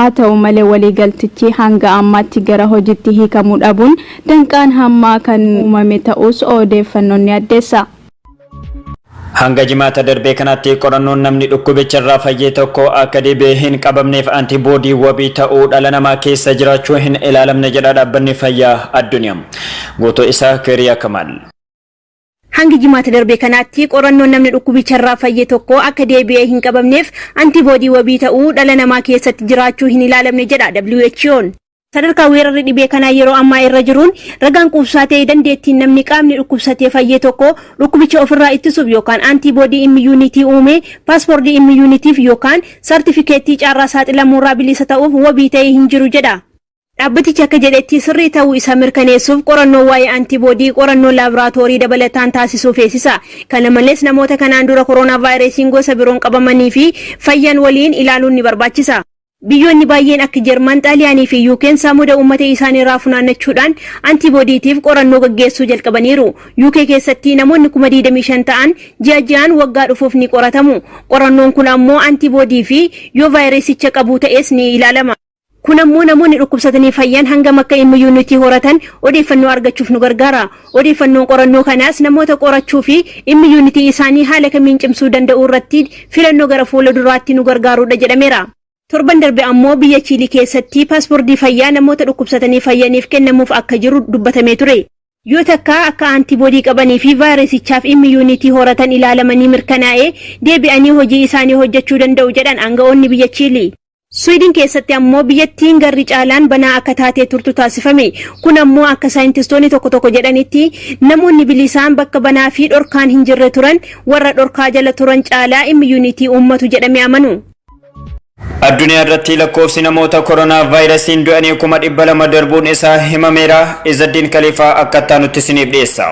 Haa ta'u malee waliigaltichi hanga ammaatti gara hojiitti hiikamuu dhabuun danqaan hammaa kan uumame ta'uus odeeffannoon ni addeessa. Hanga Jimaata darbee kanaatti qorannoon namni dhukkubicharraa fayyee tokko akka deebi'ee hin qabamneef antiboodii wabii ta'uu dhala namaa keessa jiraachuu hin ilaalamne jedha Dhaabbanni Fayyaa Addunyaa. Guutuu isaa Keeriyaa Kamaal. Hanga Jimaata darbe kanaatti qorannoon namni dhukkubicharraa fayye tokko akka deebi'ee hin qabamneef antiboodii wabii ta'uu dhala namaa keessatti jiraachuu hin ilaalamne jedha WHO'n. Sadarkaa weerarri dhibee kanaa yeroo ammaa irra jiruun ragaan quubsaa ta'e dandeettiin namni qaamni dhukkubsatee fayye tokko dhukkubicha ofirraa ittisuuf yookaan antiboodii immiyuunitii uume paaspoordii immiyuunitiif yookaan sartifikeettii caarraa saaxilamuurraa bilisa ta'uuf wabii ta'e hin jiru jedha. Dhaabbatichi akka jedhetti sirrii ta'uu isaa mirkaneessuuf qorannoo waa'ee antiboodii qorannoo laaboraatoorii dabalataan taasisuu feesisa. Kana malees namoota kanaan dura koroonaavaayirasiin gosa biroon qabamanii fi fayyan waliin ilaaluun ni barbaachisa. Biyyoonni baay'een akka Jarman, Xaaliyaanii fi UK'n saamuda uummata isaaniirraa funaannachuudhaan antiboodiitiif qorannoo gaggeessuu jalqabaniiru. UK keessatti namoonni 25,000 ta'an ji'a ji'aan waggaa dhufuuf ni qoratamu. Qorannoon kun ammoo antiboodii fi yoo vaayirasicha qabu ta'es ni ilaalama. Kun ammoo namoonni dhukkubsatanii fayyan hangam akka immiyuunitii horatan odeeffannoo argachuuf nu gargaara. Odeeffannoon qorannoo kanaas namoota qorachuu fi immiyuunitii isaanii haala kamiin cimsuu danda'uu irratti filannoo gara fuula duraatti nu gargaaruudha jedhameera. Torban darbe ammoo biyya Chiilii keessatti paaspordii fayyaa namoota dhukkubsatanii fayyaniif kennamuuf akka jiru dubbatamee ture. Yoo takkaa akka antiboodii qabanii fi vaayirasichaaf immiyuunitii horatan ilaalamanii mirkanaa'e deebi'anii hojii isaanii hojjechuu danda'u jedhan aanga'oonni biyya Chiilii. Swiidin keessatti ammoo biyyattiin garri caalaan banaa akka taatee turtu taasifame. Kun ammoo akka saayintistoonni tokko tokko jedhanitti namoonni bilisaan bakka banaa fi dhorkaan hin jirre turan warra dhorkaa jala turan caalaa immiyuunitii uummatu jedhamee amanu. Addunyaa irratti lakkoofsi namoota koronaa vaayirasiin du'anii 200,000 darbuun isaa himameera. Izzaddiin Kaliifaa akka itti isiniif dhiyeessa.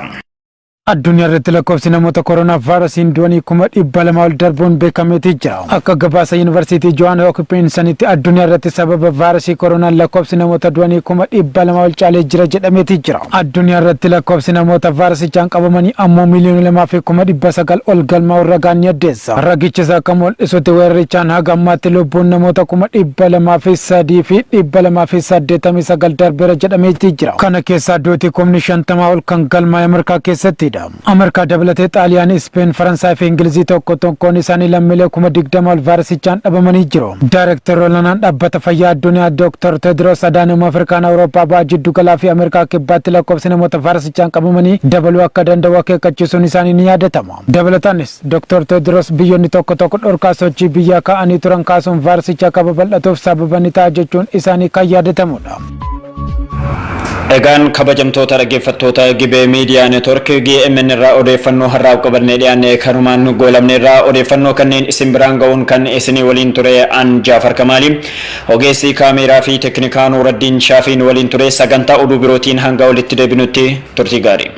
Addunyaa irratti lakkoofsi namoota koronaa vaayirasiin du'anii 200,000 ol darbuun beekameetii jira. Akka gabaasa Yuunivarsiitii Johaan Hopkinsanitti addunyaa irratti sababa vaayirasii koronaan lakkoofsi namoota du'anii 200,000 ol caalee jira jedhameetii jira. Addunyaa irratti lakkoofsi namoota vaayirasichaan qabamanii ammoo 2,900,000 ol galmaa'uu ragaan ni addeessa. Ragichis akka mul'isutti weerarichaan haga ammaatti lubbuun namoota 203,289 darbeera jedhameetii jira. Kana keessaa duuti 50,000 ol kan galmaa'e Ameerikaa keessattidha. Ameerikaa dabalatee Xaaliyaan, Ispeen, Faransaay fi Ingilizii tokko tokkoon isaanii lammiilee 20,000 ol vaayirasichaan dhabamanii jiru. Daayirektarri olaanaan dhaabbata fayyaa addunyaa Dr. Tedros Adhanom Afrikaan Awurooppaa baha jiddu galaa fi Ameerikaa kibbaatti lakkoofsi namoota vaayirasichaan qabamanii dabaluu akka danda'u akeekkachiisuun isaanii ni yaadatama. Dabalataanis Dr. Tedros biyyoonni tokko tokko dhorkaa sochii biyyaa kaa'anii turan kaasuun vaayirasicha akka babal'atuuf sababa ni ta'a jechuun isaanii kan yaadatamudha. Egaan kabajamtoota dhaggeeffattoota Gibee Miidiyaa Neetwork GMN irraa odeeffannoo har'aaf qabannee dhiyaanne kanumaan goolabne irraa odeeffannoo kanneen isin biraan ga'uun kan isinii waliin ture an Jaafar Kamaali. Ogeessi kaameeraa fi teeknikaa Nuuraddiin Shaafiin waliin ture sagantaa oduu birootiin hanga walitti deebinutti turtii gaarii.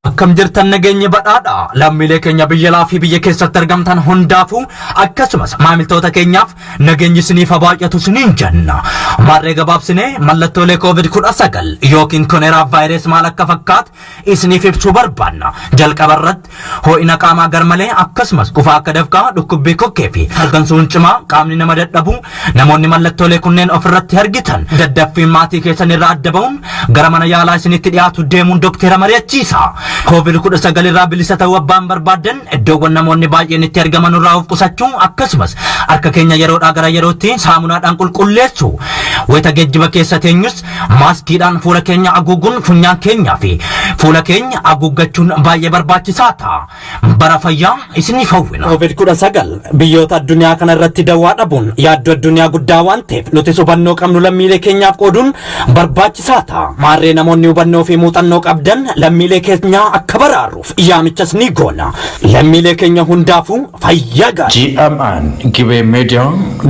Akkam jirtan nageenyi badhaadha. Lammiilee keenya biyya alaa fi biyya keessatti argamtan hundaafuu akkasumas maamiltoota keenyaaf nageenyi isiniif haa baay'atu isiniin jenna. Maarree gabaabsinee mallattoolee COVID-19 yookiin koneeraa vaayirasi maal akka fakkaatu isiniif ibsuu barbaanna. Jalqaba irratti ho'ina qaamaa garmalee akkasumas qufaa akka dafqaa, dhukkubbii kokkee fi hargansuun cimaa qaamni nama dadhabu namoonni mallattoolee kunneen ofirratti argitan daddaffiin maatii keessan irraa adda ba'uun gara mana yaalaa isinitti dhiyaatu deemuun dokteera mari'achiisa. COVID-19 irraa bilisa ta'uu abbaan barbaadan iddoowwan namoonni baay'een itti argaman irraa of qusachuu akkasumas harka keenya yeroodhaa gara yerootti saamunaadhaan qulqulleessu. Wayita geejjiba keessa teenyus maaskiidhaan fuula keenya haguuguun funyaan keenyaa fi fuula keenya haguuggachuun baay'ee barbaachisaa ta'a. Bara fayyaa isiniif hawwina. COVID-19 biyyoota addunyaa kana irratti dawaa dhabuun yaaddoo addunyaa guddaa waan ta'eef nutis hubannoo qabnu lammiilee keenyaaf qooduun barbaachisaa ta'a. Maarree namoonni hubannoo fi muuxannoo qabdan lammiilee keenyaa akka baraaruuf yaamichas ni goona. Lammiilee keenya hundaafuu fayyaa gaarii. GMN Gibee Media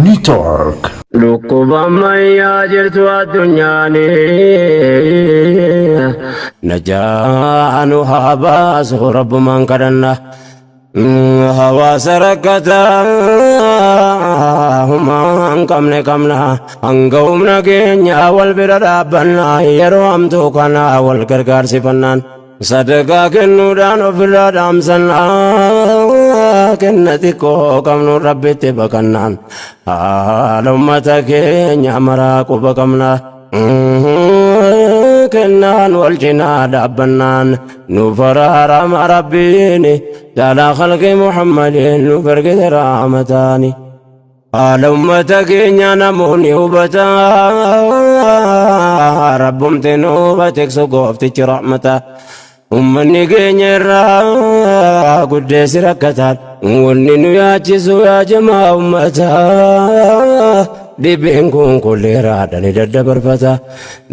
Network. Dhukkuba ammayyaa jirtu addunyaani najaa nu haa baasu rabbumaan kadhanna. Hawaasa rakkataa. Humaa hin qabne qabna. Hanga humna keenya wal bira dhaabbanna. Yeroo hamtuu kana wal gargaarsifannaan. Sadaqaa kennuudhaan ofirraa dhaamsannaa. Kenna xiqqoo qabnu Rabbitti baqannaan. Haala ummata keenya maraa quba qabna. Kennaan wal cinaa dhaabbannaan nuuf araarama Rabbiin jaalaa khalqi Muhammadiin nuuf ergite rahmataani. Haala ummata keenya namoonni hubata Rabbumti nuuf tiksu gooftichi rahmata. Ummanni keenya irraa guddeessi rakkataan wanni nu yaachisu yaa jamaa ummataa. Dhibeen kun kolleeraadha ni daddabarfata.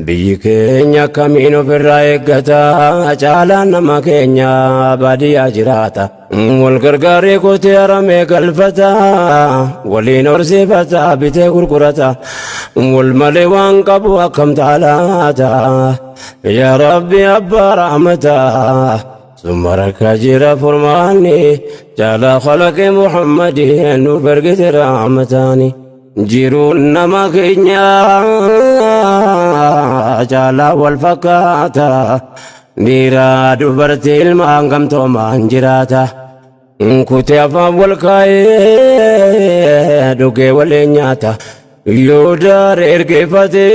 Biyyi keenya akkamiin ofirraa eeggata. Caalaan nama keenya baadiyyaa jiraata. Wal gargaaree qotee haramee galfata. Waliin horsiifata bitee gurgurata. Wal malee waan qabu akkam taalaata. Yaa Rabbi abbaa rahmataa. Summa rakkaa jira furmaanni jaalaa khalaqi Muhammadin nuuf ergite rahmataani. Jiruun nama keenya caalaa wal fakkaata. Dhiiraa dubartii ilmaan gamtoomaan jiraata. Kutee afaan wal kaa'ee dhugee waliin nyaata. Yoo daare ergeeffatee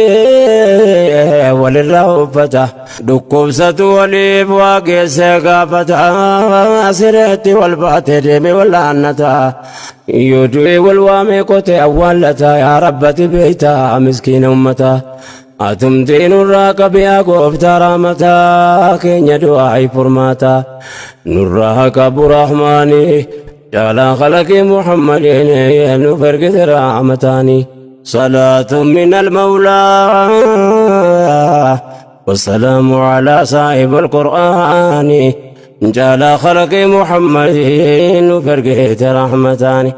walirraa uffata. Dhukkubsatu waliif waa geessee gaafata. Sireetti wal baatee deemee wallaannata. Yoo du'e wal waamee qotee awwaallata. Yaa Rabbati beektaa miskiina ummata. Atumtii nurraa qabiyaa gooftaa rahmataa keenya du'aa furmaata. Nurraa qabu rahmaani. Jaalaa khalaqi Muhammadiin nuuf ergite rahmataani. صلاة من المولى والسلام على صاحب القرآن جال خلق محمد فرقيت رحمتان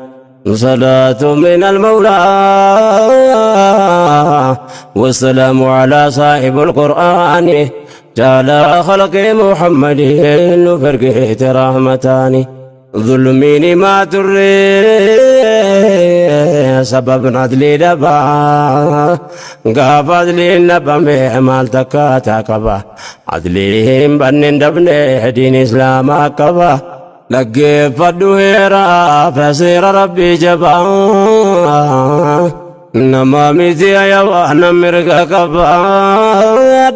صلاة من المولى والسلام على صاحب القرآن جال خلق محمد فرقيت رحمتان ظلمين ما تري سبب عدلي دبا قاف عدلي نبا مال تكاتا قبا عدلي بنين دبني دين إسلام قبا dhaggeeffadhu heeraa seera Rabbii jabaa. Nama miti ayawaa nam mirga qaba.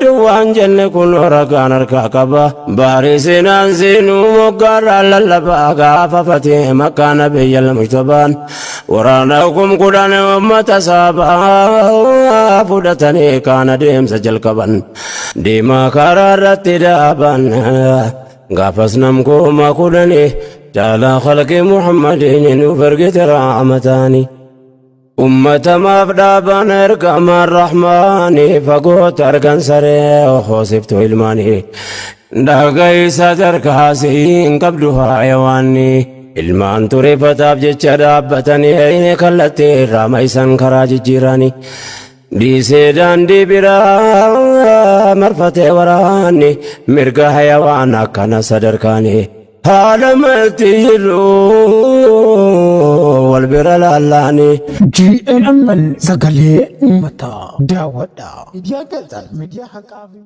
Duwwaan jenne kun ragaan harkaa qaba. Baarii seenaan seenuu moggaarraa lallabaa gaafa fatee makkaa nabiyya mujtabaan. Waraana 10,000 uummata saabaa fudhatanii kaan adeemsa jalqaban. Deemaa karaa irratti dhaaban. Gaafas nam 10,000 jaalaa khalqi Muhammadiin nuuf ergite rahmataani. Ummata maaf dhaaban ergamaan rahmaani fagoota argan saree hoosiftu ilmaanii. Dhagaysa darkaasii hin qabdu hayawaanni. Ilmaan tureeffataaf jecha dhaabbatanii kallattii irraa maisan karaa jijjiiranii. Dhiisee daandii biraa marfatee waraanni mirga hayawaan akkana sadarkaanii. Haala malti jiru wal bira laallaanii. GMN sagalee uummataa daawwadha. Miidiyaa keessan miidiyaa haqaa fi.